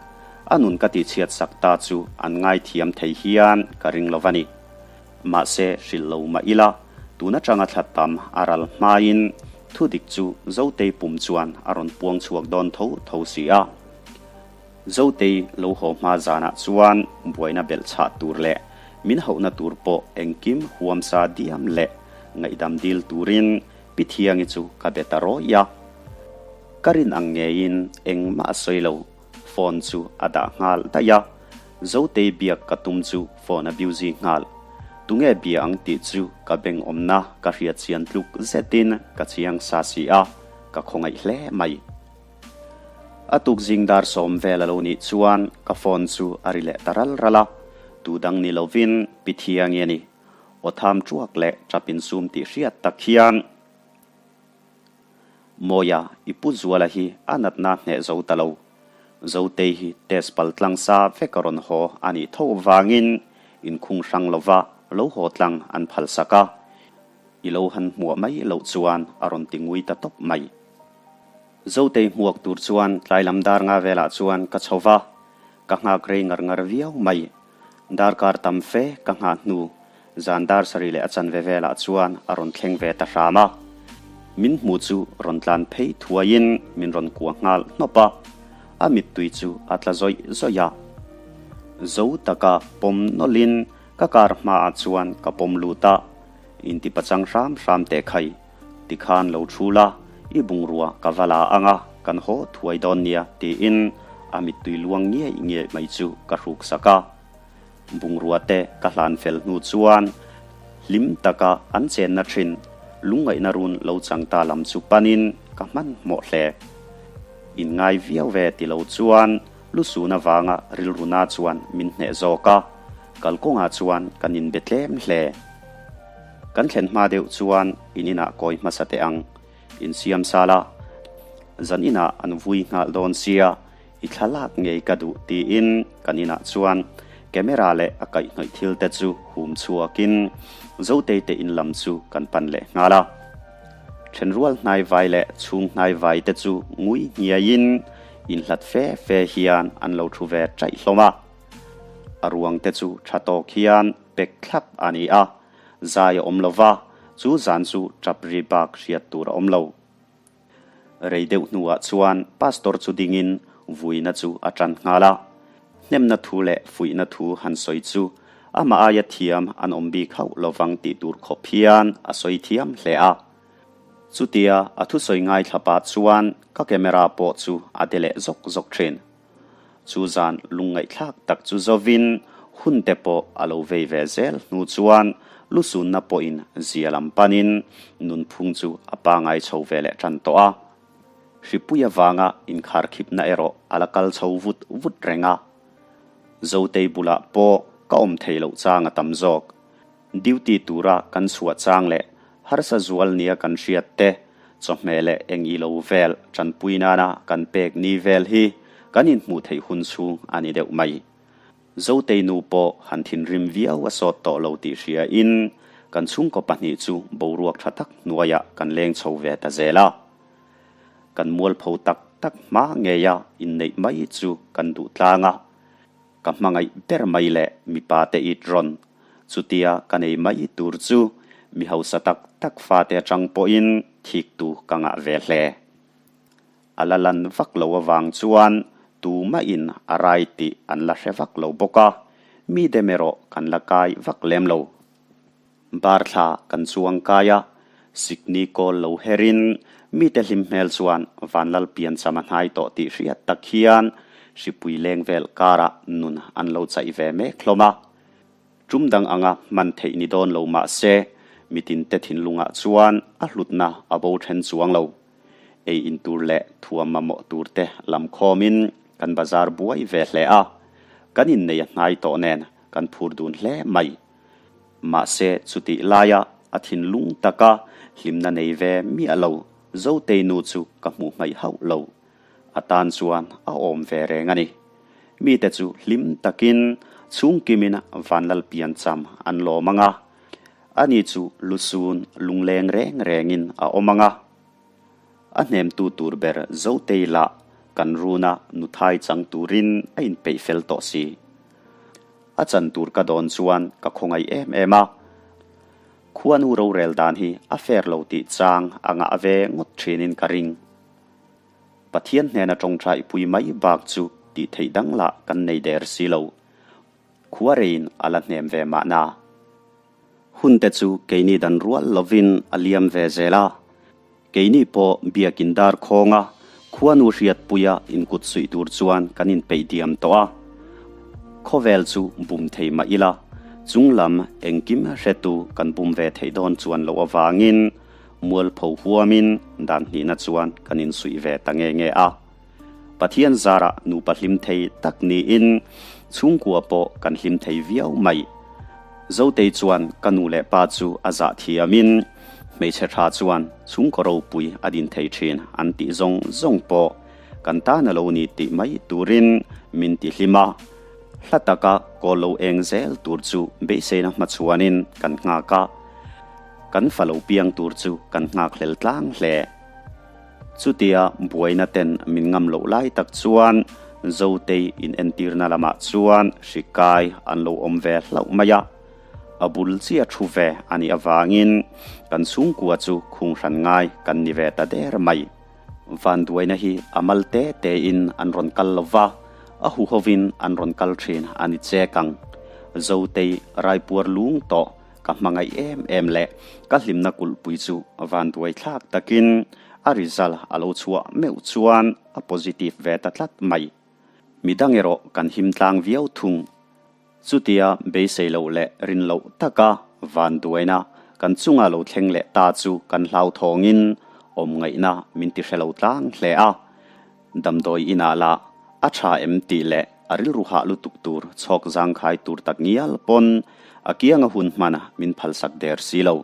a nun ka tihchhiat sak ta chu an ngaithiam thei hian ka ring lo va ni. Mahse hrilh lo mah ila, tun atanga thla tam a ral hmain thudik chu Zotei pum chuan a rawn puang chhuak dawn tho tho si a. Zotei lo haw hma zanah chuan buaina belh chhah tur leh min hauhna tur pawh engkim huamsa diam leh ngaihdam dil turin Pi Thiangi chu ka be ta rawih a. Ka rin ang ngeiin engmah a sawi lo, phone chu a dah nghal daih a. Zotei biak ka tum chu phone a busy nghal. Tunge bia ang tih chu ka beng awmna ka hriat chian tluk zetin ka chiang sa si a, ka khawngaih hle mai. A tuk zing dar sawm vel a lo nih chuan ka phone chu a ri leh ta ral ral a, tu dang ni lovin Pi Thiangi a ni. Aw tham ṭuak leh ṭap insum tih hriat tak hian Mawia i pu Zuala hi a natna hneh zo ta lo. Zotei hi test pal tlang sa vek a rawn haw a nih tho vangin inkhung hrang lova lo haw tlang an phal sak a, i lo han hmuah mai loh chuan a rawn ti ngui ta tawp mai. Zotei hmuak tur chuan tlai lam dar nga velah chuan ka chho va, ka nghak rei ngar ngar viau mai. Darkar tam fe ka nghah hnu, zan dar sarih leh a chanve velah chuan a rawn thleng ve ta hram a. Min hmu chu rawn tlan phei thuaiin min rawn kuah nghal hnawp a, a mittui chu a tla zawih zawih a. Zo taka pawm nawlhin ka kar hmaah chuan ka pawm lut a, Intipachang hram hram teh khai. Tikhan lo thu la, i bungrua ka va la ang a, kan haw thuai dawn nia tiin a mittui luang ngiai ngiai mai chu ka hruk sak a. Bungrua te ka hlan fel hnu chuan hlim taka an chenna thin lungngaihna run lo chang ta lam chu panin ka hmanhmawh hle. Inngai viau ve ti lo chuan Lusun avanga rilruna chuan min hneh zawk a, kalkawngah chuan kan inbe tlem hle. Kan thlen hma deuh chuan in inah kawi hmasa teh ang, insiam sal a, zan inah an vui nghal dawn sia, i thlalak ngei ka duh tiin kan inah chuan camera leh a kaihhnawih thil te chu hum chhuakin Zotei te in lam chu kan pan leh nghal a. Thenrual hnaivai leh chhung hnaivai te chu ngui hniaiin Inhlat fe fe hian an lo thu ve chaih hlawm a. A ruang te chu tha tawk hian pek thlap a ni a, zai a awm lo va, chu zan chu tap ri bak hriat tur a awm lo. Rei deuh hnuah chuan Pastor chu dingin vuina chu a tan nghal a. Hnemna thu leh fuihna thu han sawi chu amah aia thiam an awm bik hauh lovang tih tur khawp hian a sawi thiam hle a. Chutia a thusawi ngaithla pah chuan ka camera pawh chu a de leh zawk zawk thin. Chu zan lungngaihthlak tak chu zovin hun te pawh a lo vei ve zel hnu chuan lusunna pawhin zia lam panin nunphung chu a pangai chho ve leh tan tawh a. Hripui avanga inkharkhipna erawh a la kal chho vut vut reng a. Zotei bulah pawh ka awm thei loh chang a tam zawk. Duty tura kan chhuah chang leh harsa zual nia kan hriat te, chawhmeh leh eng i lo vel tanpui nana kan pek ni vel hi kan inhmuh theih hun chhung a ni deuh mai. Zotei nu pawh han thinrim viau a sawt tawh lo tih hria in kan chhungkaw pahnih chu boruak tha tak hnuaiah kan leng chho ve ta zel a. Kan mualpho tak tak hma ngeia inneih mai chu kan duh tlang a. Ka hmangaih ber mai leh mipa te it rawn. Chutia ka nei mai tur chu mi hausa tak tak fate atang pawhin thiktu ka ngah ve hle. A la lan vak lo avang chuan tumahin a rai tih an la hre vak lo bawk a, mi dem erawh kan la kai vak lem lo. Bar thla kan chuang kai a, sikni kawl lo herin mite hlim hmel chuan Vanlal piancham a hnai tawh tih hriat tak hian hripui leng vel karah nun an lo chaih ve mek hlawm a. Tum dang anga hman theih ni dawn lo mah se, Mitinte thinlungah chuan a hlutna a bo then chuang lo. Ei in tur leh thuam mamawh tur te lam khawmin kan bazar buai ve hle a, kan innei a hnai tawh nen kan phur dun hle mai. Mahse chutih laia a thinlung taka hlimna nei ve miah lo Zotei nu chu ka hmuh hmaih hauh lo. A tan chuan a awm ve reng a ni. Mite chu hlim takin chhungkimin Vanlalpian cham an lawm ang a. Ani chu lusun lungleng reng rengin a awm ang a. A hnemtu tur ber Zotei lah kan runa nuthai chang turin a inpeih fel tawh si. A chan tur ka dawn chuan ka khawngaih em em a. Khuanu rorel dan hi a fair lo tih chang a ngah ve ngawt thinin ka ring. Pathian hnena tawngtaipui mai bak chu tih theih dang lah kan nei der si lo. Khuareiin a la hnem ve mahna. Hunte chu keini dan rual lovin a liam ve zel a. Keini pawh biakin dar khawnga khuanu hriatpuia inkut suih tur chuan kan inpeih diam tawh a. Khawvel chu bum thei mah ila, chunglam engkim hretu kan bum ve theih dawn chuan loh avangin mualpho huamin dan hnihna chuan kan insuih ve ta nge nge a. Pathian zarah nupa hlim thei tak niin chhungkua pawh kan hlim thei viau mai. Zotei chuan ka nu leh pa chu a zah thiamin hmeichhe tha chuan chhungkaw ropui a din thei thin an tih zawng zawng pawh kan tan a lo ni tih mai turin min ti hlim a. Hla taka kawl lo eng zel tur chu beiseina hmachhuanin kan nghak a, kan fa lo piang tur chu kan nghakhlel tlang hle. Chutia buaina ten min ngam loh lai tak chuan Zotei inentirna lamah chuan hri kai an lo awm ve hlauh mai a, a bul chiah thu ve a nih avangin kan chhungkua chu khung hran ngai kan ni ve ta der mai. Vanduaina hi a mal te tein an rawn kal lo va, a huhovin an rawn kal thin a ni chek ang. Zotei raipuar lung tawh Ka hmangaih em em leh ka hlimna kulhpui chu vanduai thlak takin a result a lo chhuah meuh chuan a positive ve ta tlat mai. Midang erawh kan him tlang viau thung. Chutia beisei loh leh rin loh taka vanduaina kan chunga lo thleng leh ta chu kan hlauthawngin awm ngaihna min ti hre lo tlang hle a. Damdawi inah lah a tha em tih leh a rilru hah lutuk tur chhawk zangkhai tur tak ngial pawn a kianga hun hman min phalsak der si lo.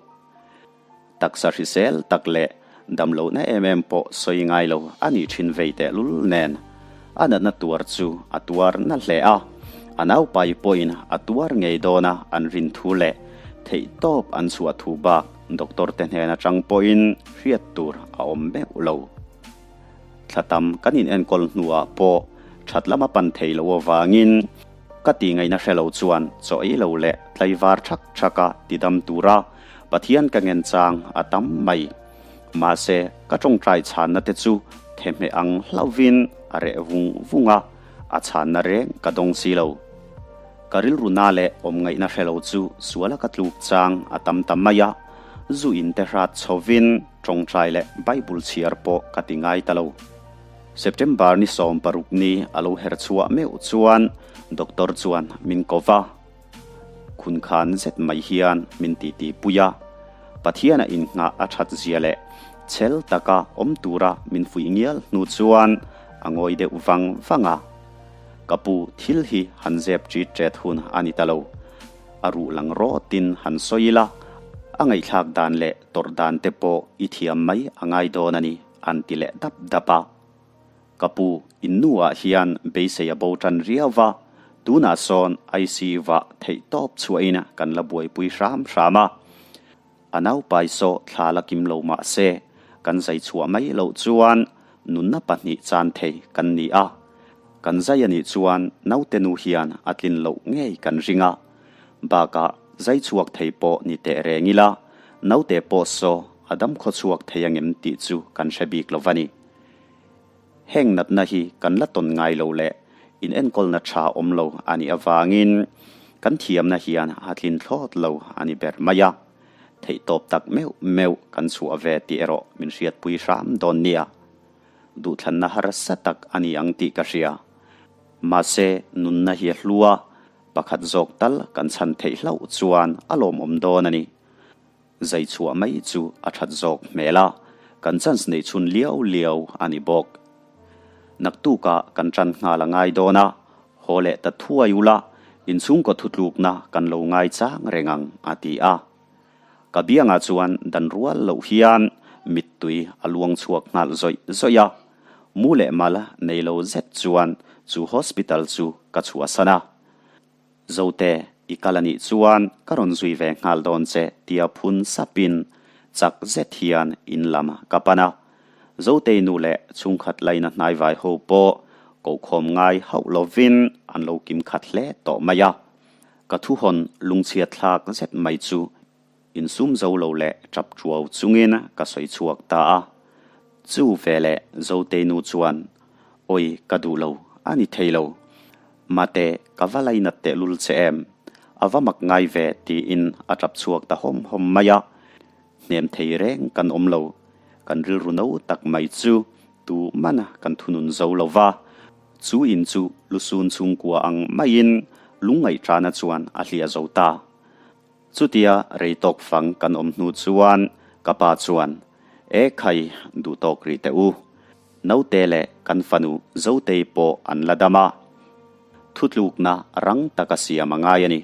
Taksa hrisel tak leh damlohna em em pawh sawi ngai lo a nih thin vei tehlul nen a natna tuar chu a tuar na hle a, a naupai pawhin a tuar ngei dawna an rin thu leh theihtawp an chhuah thu bak doctor te hnen atang pawhin hriat tur a awm meuh lo. Thla tam kan inenkawl hnuah pawh that lama pan thei lo avangin ka tih ngaihna hre lo chuan chaw ei lo leh tlaivar thak thaka tidam tura Pathian ka ngen chang a tam mai. Mahse, ka tawngtai chhanna te chu thehmeh ang hlauhvin a reh vung vung a, a chhanna reng ka dawng si lo. Ka rilru na leh awm ngaihna hre lo chu suala ka tluk chang a tam ta mai a, zu in te hrat chhovin Tawngtai leh Bible chhiar pawh ka ti ngai ta lo. September ni 16 ni a lo her chhuah meuh chuan doctor chuan min ko va. Khun khan zet mai hian min titi pui a. Pathiana innghah a that zia leh chhel taka awm tura min fuih ngial hnu chuan a ngawi deuh vang vang a. Ka pu thil hi han zep ṭit ṭet hun a ni ta lo. A ruh lang rawtin han sawi ila, a ngaihthlak dan leh tawrh dan te pawh i thiam mai a ngai dawn a ni, an ti leh dap dap a. Ka pu, in nuah hian beisei a bo tan riau va, tunah sawn ICU ah theihtawp chhuahin kan la buaipui hram hram a. A naupai saw thla la kim lo mah se, kan zai chhuah mai loh chuan nunna pahnih chan thei kan ni a. Kan zai a nih chuan naute nu hian a tlin loh ngei kan ring a. Bakah zai chhuak thei pawh ni teh reng ila, naute pawh saw a dam khaw chhuak thei angem tih chu kan hre bik lo va ni. Heng natna hi kan la tawn ngai lo leh inenkawlna tha awm lo a nih avangin kan thiamna hian a tlin thlawt lo a ni ber mai a. Theihtawp tak meuh meuh kan chhuah ve tih erawh min hriatpui hram dawn nia. Duhthlanna harsa tak a ni ang tih ka hria. Mahse, nunna hi a hlu a, pakhat zawk tal kan chhan theih hlauh chuan a lawmawm dawn a ni. Zai chhuah mai chu a that zawk hmel a, kan chance neih chhun liau liau a ni bawk. Naktukah kan tan nghal a ngai dawn a, haw leh ta thuai ula, inchhungkaw thutlukna kan lo ngai chang reng ang, a ti a. Ka biangah chuan dan rual loh hian mittui a luang chhuak nghal zawih zawih a, mu leh mal nei lo zet chuan chu hospital chu ka chhuahsan a. Zote, i kal a nih chuan ka rawn zui ve nghal dawn che tia phun sapin chak zet hian in lam ka pan a. Zotei nu leh chhungkhat laina hnaivai ho pawh kohkhawm ngai hauh lovin an lo kim khat hle tawh mai a. Ka thuhawn lungchhiat thlak zet mai chu Insum zo lo leh tap ṭuau chungin ka sawi chhuak ta a. Chu veleh Zotei nu chuan, Awi, ka duh lo, a ni thei lo. Mate, ka va lainat tehlul che em? A va mak ngai ve, tiin a tap chhuak ta hawm hawm mai a. Hnem thei reng kan awm lo. Kan rilru no tak mai chu tu mana kan thunun zo lo va. Chu in chu lusun chhungkua ang maiin lungngaihṭana chuan a hliah zo ta. Chutia rei tawk fang kan awm hnu chuan ka pa chuan, E khai, duh tawk rih teh u. Naute leh kan fanu Zotei pawh an la dam a. Thutlukna rang taka siam a ngai a ni.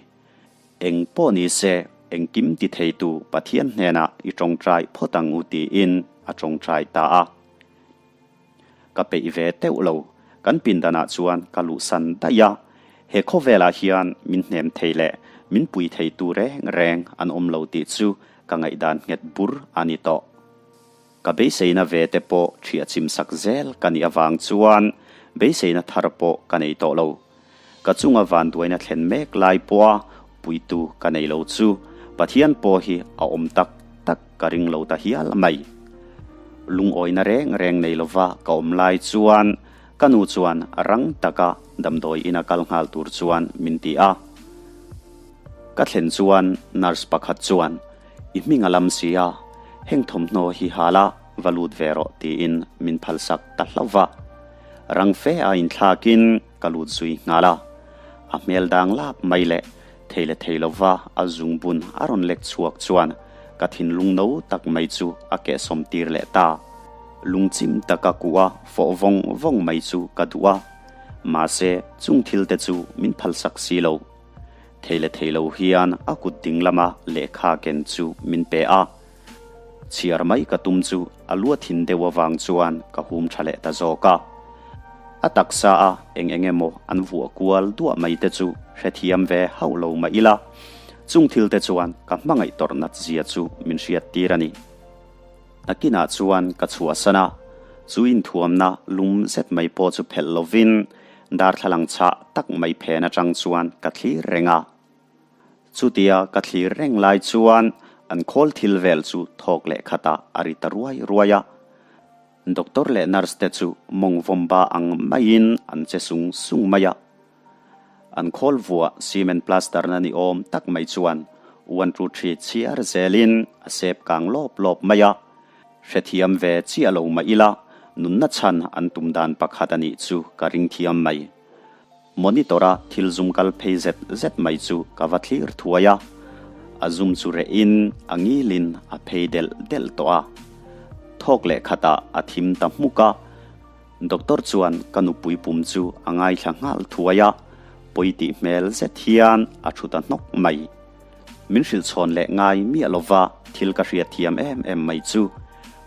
Eng pawh ni se, engkim ti theitu Pathian hnenah i tawngtai phawt ang u tiin a tawngtai ta a. Ka peih ve teuh lo, kan pindanah chuan ka luhsan daih a, he khawvelah hian min hnem thei leh min pui thei tu reng reng an awm lo tih chu ka ngaihdan nghet bur a ni tawh. Ka beiseina ve te pawh ṭhiah chimsak zel ka nih avang chuan beiseina thar pawh ka nei tawh lo. Ka chunga vanduaina thlen mek lai pawha puitu ka nei lo chu Pathian pawh hi a awm tak tak ka ring lo ta hial mai. Lungawina reng reng nei lova ka awm lai chuan ka nu chuan rang taka damdawi ina kal nghal tur chuan min ti a. Ka thlen chuan nurse pakhat chuan I hming a lam si a, heng thawmhnaw hi hal a va lut ve rawh tiin min phalsak ta hlauh va. Rang fe a inthlakin ka lut zui nghal a. A hmel dang lap mai leh thei leh thei lova a zungbun a rawn lek chhuak chuan ka thinlung no tak mai chu a kehsawm tir leh ta. Lungchim taka kuh a fawh vawng vawng mai chu ka duh a. Mahse, chung thil te chu min phalsak si lo. Thei leh thei lo hian a kut ding lama lehkha ken chu min pe a. Chhiar mai ka tum chu a lua thin deuh avang chuan ka hum tha leh ta zawk a. A taksa a eng eng emaw an vuah kual duah mai te chu hrethiam ve hauh lo mah ila, chung thil te chuan ka hmangaih tawrh nat zia chu min hriat tir a ni. Nakinah chuan ka chhuahsan a, chu inthuamna lum zet mai pawh chu phelh lovin darthlalang chhah tak mai phen atang chuan ka thlir reng a. Chutia ka thlir reng lai chuan an khawl thil vel chu thawk leh khatah a ri ta ruai ruai a. Doctor leh nurse te chu mawng vawmba ang maiin an che sung sung mai a. An khawl vuah cement plaster na ni awm tak mai chuan 1 2 3 chhiar zelin a sep kang lawp lawp mai a. Hrethiam ve chiah lo mah ila nunna chhan an tum dan pakhat a nih chu ka ring thiam mai. Monitor-a thil zum kal phei zet zet mai chu ka va thlir thuai a, a zum chu rehin a ngilin a phei delh delh tawh a. Thawk leh khatah a thim ta hmuk a, Doctor chuan ka nupui pum chu a ngaithla nghal thuai a, pawi tih hmel zet hian a thu ta hnawk mai. Min hrilh chhawn leh ngai miah lova thil ka hriat thiam em em mai chu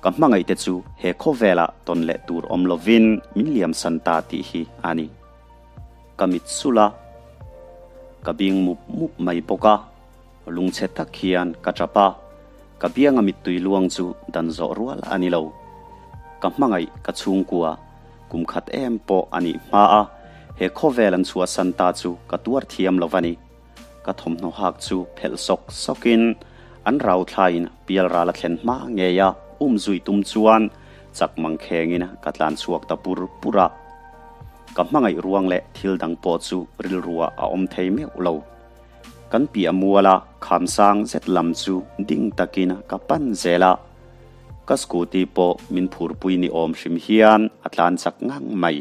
ka hmangaihte chu he khawvelah tawn leh tur awm lovin min liamsan ta tih hi a ni. Ka mit sulh a, ka bing mup mup mai bawk a, lungchhe tak hian ka tap a, ka bianga mittui luang chu dan zawh rual a ni lo. Ka hmangaih ka chhungkua kum khat em pawh a nih hma a, he khawvel an chhuahsan ta chu ka tuar thiam lo va ni. Ka thawmhnaw hak chu phelh sawk sawkin an rau thlaiin pial ral a thlen hma ngei a, um zui tum chuan chak mang khengin ka tlan chhuak ta pur pur a. Ka hmangaih ruang leh thil dang pawh chu rilruah a awm thei meuh lo. Kan piah muala kham sang zet lam chu ding takin ka pan zel a. Ka scooty pawh min phurpui ni awm hrim hian a tlan chak ngang mai.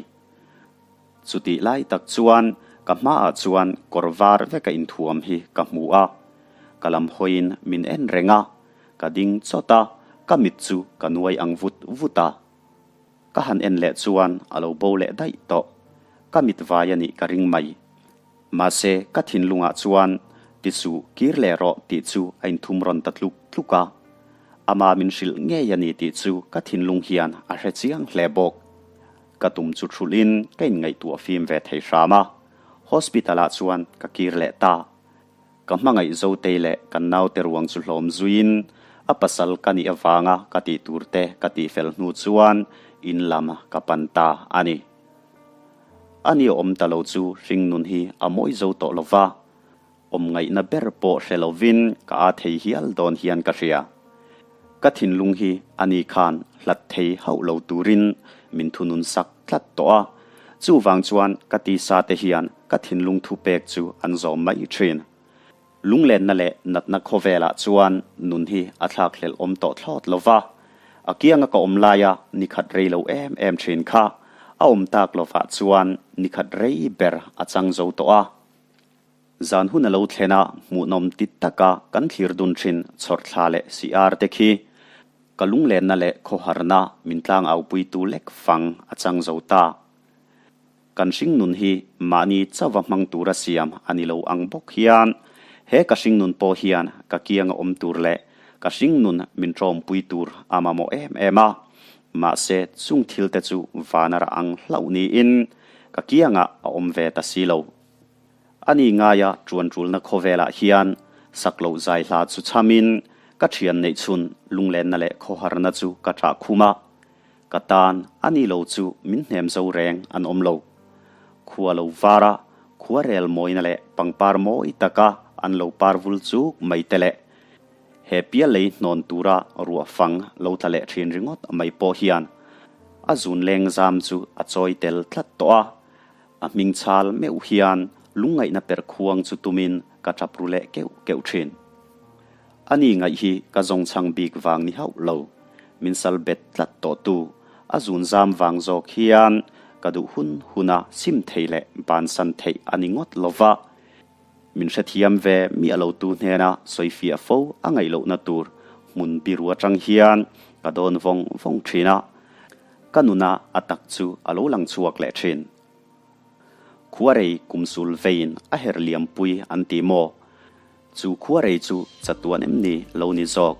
Chutih lai tak chuan ka hmaah chuan kawr var veka inthuam hi ka hmu a, ka lam hawiin min en reng a. ka ding chawt a, ka mit chu ka nuai ang vut vut a. Ka han en leh chuan a lo bo leh daih tawh. Ka mit vai a nih ka ring mai. Mahse, ka thinlungah chuan ti suh kir leh rawh tih chu a inthum rawn ta tluk tluk a. Ama min hrilh ngei a ni tih chu ka thinlung hian a hre chiang hle bawk. Ka tum chu thulhin ka inngaihtuah fim ve thei hram a. Hospital-ah chuan ka kir leh ta. Ka hmangaih Zotei leh kan naute ruang chu hlawm zuiin a pasal ka nih avanga ka tih tur te ka tih fel hnu chuan in lam ka pan ta a ni. A ni awm ta lo chu hringnun hi a mawi zo tawh lo va, awm ngaihna ber pawh hre lovin ka aa thei hial dawn hian ka hria. Ka thinlung hi a ni khan hlat thei hauh lo turin min thunun sak tlat tawh a, chuvang chuan ka tisa te hian ka thinlung thupek chu an zawm mai thin. Lunglenna leh natna khawvelah chuan nun hi a thlakhlelh awm tawh thlawt lo va, a kianga ka awm laia nikhat rei lo em em thin kha a awm tak lovah chuan nikhat rei ber a chang zo tawh a. Zan hun a lo thlen a, hmuhnawm ti taka kan thlir dun thin chhawrthla leh siar te khi ka lunglenna leh khawharna min tlangaupuitu lek fang a chang zo ta. Kan hringnun hi mahni chauva hmang tura siam a ni lo ang bawk hian he ka hringnun pawh hian ka kianga awm tur leh ka hringnun min ṭawmpui tur a mamawh em em a. Mahse chung thil te chu vana rah ang hlauh niin ka kiangah a awm ve ta si lo. A ni ngaia ṭuan ṭulna khawvelah hian sak loh zai hla chu chhamin ka ṭhian neih chhun lunglenna leh khawharna chu ka ṭah khum a. Ka tan a ni lo chu min hnem zo reng an awm lo. Khua lo var a, khua rel mawina leh pangpar mawi taka an lo par vul chuk mai te leh he pial lei hnawn tura ruah fang lo tla leh thin ringawt mai pawh hian a zun leng zam chu a chawi tel tlat tawh a. A hming chal meuh hian lungngaihna perh khuang chu tumin ka tap ru leh keuh keuh thin. A ni ngaih hi ka zawngchhang bik vang ni hauh lo. Min sal bet tlat tawh tu, a zun zam vang zawk hian ka duh hun huna sim thei leh bansan theih a ni ngawt lo va. Min hrethiam ve miah lo tu hnena sawifiah fo a ngaih lohna tur hmun biru atang hian ka dawn vawng vawng thin a. Ka nuna a tak chu a lo lang chhuak leh thin. Khuarei kumsul veiin a her liampui an ti maw? Chu khuarei chu chatuan em ni lo ni zawk?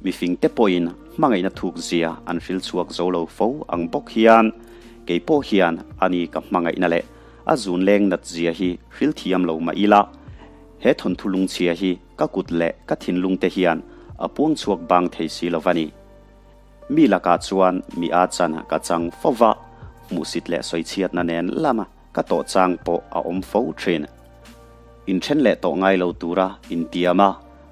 Mifing te pawhin hmangaihna thuk zia an hril chhuak zo lo fo ang bawk hian kei pawh hian a ni ka hmangaihna leh a zun leng nat zia hi hril thiam lo mah ila, he thawnthu lungchhia hi ka kut leh ka thinlung te hian a puang chhuak bang thei si lo va ni. Mi lakah chuan mi a chan ka chang fo va, hmuhsit leh sawichhiatna nen lama ka tawh chang pawh a awm fo thin. Inthen leh tawh ngai lo tura intiam a,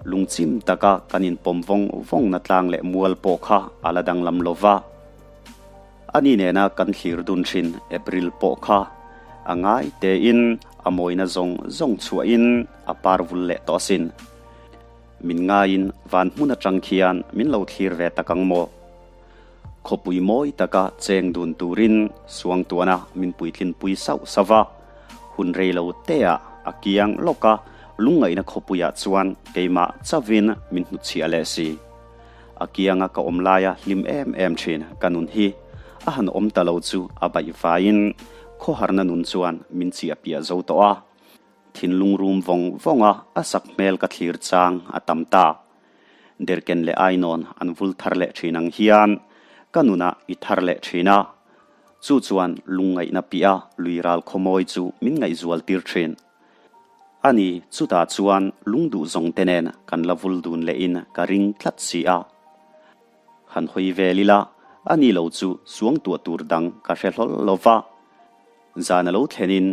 lungchim taka kan inpawm vawng vawngna tlang leh mual pawh kha a la danglam lo va. A ni nena kan thlir dun thin April pawh kha a ngai tein a mawina zawng zawng chhuahin a par vul leh tawh asin. Min ngaiin van hmun atang khian min lo thlir ve tak ang maw? Khawpui mawi taka cheng dun turin Suangtuana min puitlinpui sauh sauh va, hun rei lo teah a kiang lawk a, lungngaihna khawpuiah chuan keimah chauhin min hnutchhiah leh si. A kianga ka awm laia hlim em em thin ka nun hi a han awm ta lo chu a baih vaiin khawharna nun chuan min chiah piah zo tawh a. Thinlung rum vawng vawnga a sak hmel ka thlir chang a tam ta. Derken leh Ainawn an vul thar leh thin ang hian ka nunah i thar leh thin a. Chu chuan lungngaihna piah a lui ral khawmawi chu min ngaihzual tir thin. A ni, chutah chuan lungduh zawng te nen kan la vul dun lehin ka ring tlat si a. Han hawi vel ila, a ni lo chu suangtuah tur dang ka hre hlawl lo va. Zan a lo thlenin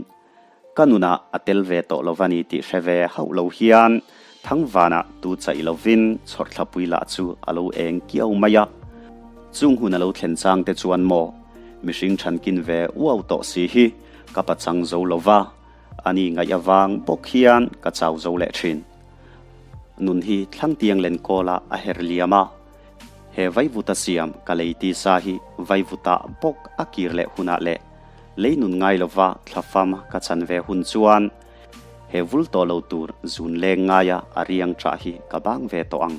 ka nunah a tel ve tawh lo va ni tih hre ve hauh lo hian Thangvanah tu chaih lovin chhawrthlapui lah chu a lo eng kiau mai a. Chung hun a lo thlen chang te chuan maw mihring thankin ve uau tawh si hi ka pachang zo lo va, a ni ngaih avang bawk hian ka chau zo leh thin. Nun hi thlangtiang lenkawlah a her liam a. He vaivuta siam ka lei tisa hi vaivuta bawk a kir leh hunah leh lei nun ngai lova thlafam ka chan ve hun chuan he vul tawh lo tur zun leng ngaia a riang ṭah hi ka bang ve tawh ang.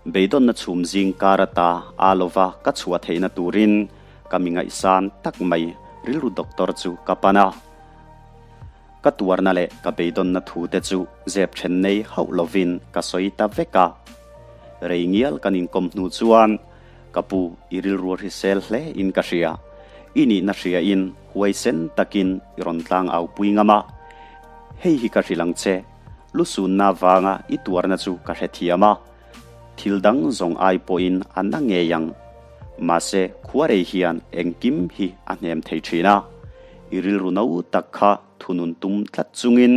Beidawnna chhum zing kar ata a lova ka chhuah theihna turin ka mi ngaihsan tak mai rilru doctor chu ka pan a. Ka tuarna leh ka beidawnna thu te chu zep then nei hauh lovin ka sawi ta vek a. Rei ngial kan inkawm hnu chuan ka pu i rilru hrisel hle in ka hria. I nihna hria in huaisen takin i rawn tlang au pui ngam a. Hei hi ka hrilh ang che, lusunna vanga i tuarna chu ka hrethiam a. Thil dang zawng ai pawhin a na ngei ang. Mahse, khuarei hian engkim hi a hnem thei thin a. I rilru no tak kha thunun tum tlat chungin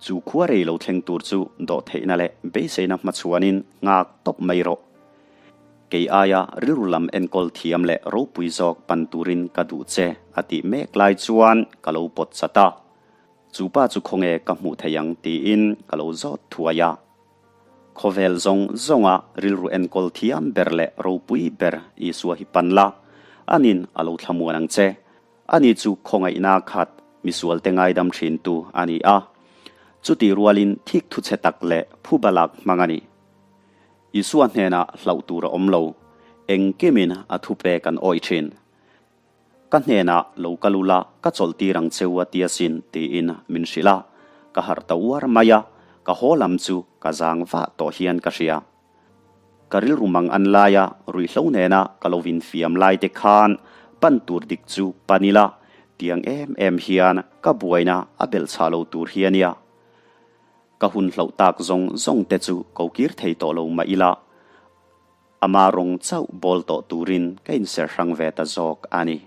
chu khuarei lo thleng tur chu dawhtheihna leh beiseina hmachhuanin nghak tawp mai rawh. Kei aia rilru lam enkawl thiam leh ropui zawk pan turin ka duh che a tih mek lai chuan ka lo pawt chat a. Chu pa chu khawnge ka hmuh thei ang tiin ka lo zawt thuai a. Khawvel zawng zawnga rilru enkawl thiam ber leh ropui ber Isua hi pan la, anin a lo thlamuan ang che. Ani chu khawngaihna khat misualte ngaidam thintu a ni a. Chutih rualin thik thu chhe tak leh phuba lak hmang a ni. Isua hnenah hlauh tur a awm lo, engkimin a thupek an awih thin. Ka hnenah lo kal ula ka chawlh tir ang cheu a ti asin tiin min hrilh a, ka harh ta uar mai a, ka haw lam chu ka zang vah tawh hian ka hria. Ka rilru mang an laia ruihhlo nena ka lo infiam lai te khan pan tur dik chu pan ila, tiang em em hian ka buaina a belhchhah lo tur hi a nia. Ka hun hloh tak zawng zawng te chu ko kir thei tawh lo mah ila, Ama rawng chauh bawl tawh turin ka inser hrang ve ta zawk a ni.